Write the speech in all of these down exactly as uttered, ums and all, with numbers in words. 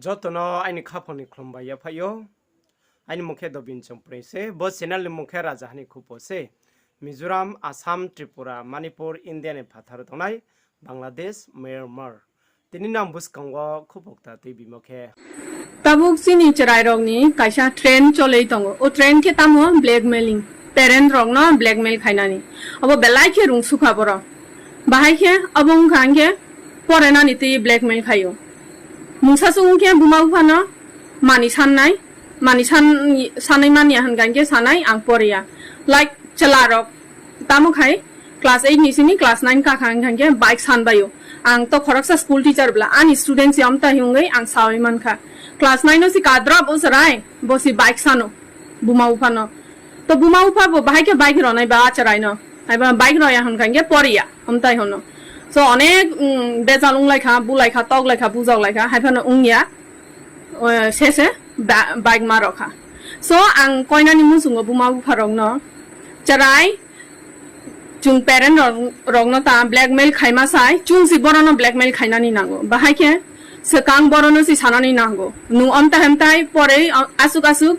Joto no aini khaphang ni khlum bai yaphaih ou. Aini mung khe Dobin Chongprei se, bo channel ni mung khe Raja Hani Khupo se. Mizoram, Assam, Tripura, Manipur, India ni phathar wo tongnai, Bangladesh, Myanmar. Tini nang buskang wo khupo kta tuibimo khe. Tabuk chini chwrai rok ni kaisa trend cholei tongo. O trend khe tamo blackmailing. Parent rok no blackmail khainani. Abo belai khe rung sukha borok. Bahai khe abo wngkha hing khe pore nani twi blackmail khai ou. Mungsa sung khe buma bupha no mani sannai, mani san-, sanai mani ya hwn khe sanai ang pore ya. Like chwla rok tamo khai class eight ni simi class nine kakha hwn khe bike san bai ou. Ang to khoroksa school teacher bla ani student si amta hingwi ang sawi mankha. Class nine no si ka drop o chwrai, bo si bike sano. Buma bupha no. To buma bupha bo bahai khe bike ronai ba achwrai no. Haiba bike roya hwn khe poriya, omtai hono. So onek, mm, bejal onglaikha, bulaikha, toklaikha, bujaklaikha, haiphano ongya, eh, sese ba-, bike ma rokha. So ang koinani muchungo buma bupha rokno chwrai, chung parent rok, rokno ta blackmail khaima sai, chung si borokno blackmail khainani nango. Bahai khe swkang borokno si sanani nango. Nung omtai hamtai porei, o, asuk asuk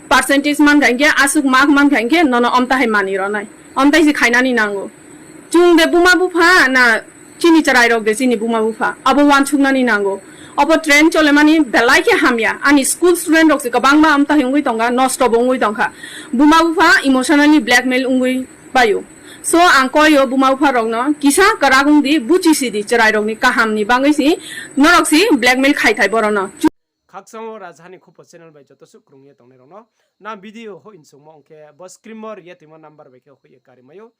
percentage mankha hingkhe, asuk mark mankha hingkhe, nono omtai hai mani ronai. Omtai si khainani nango. Chung de buma bupha na chini chwrai rok de chini buma bupha. Abo uansuknani nango. Abo trend cholemani belai khe hamya. Ani school student rok se kwbangma omtai ongwi tongkha, nosto bo ongwi tongkha. Buma bupha emotionally blackmail ongwi pai ou. So ang koi ou buma bupha rokno kisa kwrak wng di, buchi si di chwrai rokni kaham ni bagwi si norok si blackmail khai thai borokno. Khakchang o Raja Hani Khupo channel bai joto suh krung ye tongnai rokno. Nang video hoi insungmo ongkhe bo screen mo ri ye tongmo number bai khe hoi ye kari mai ou.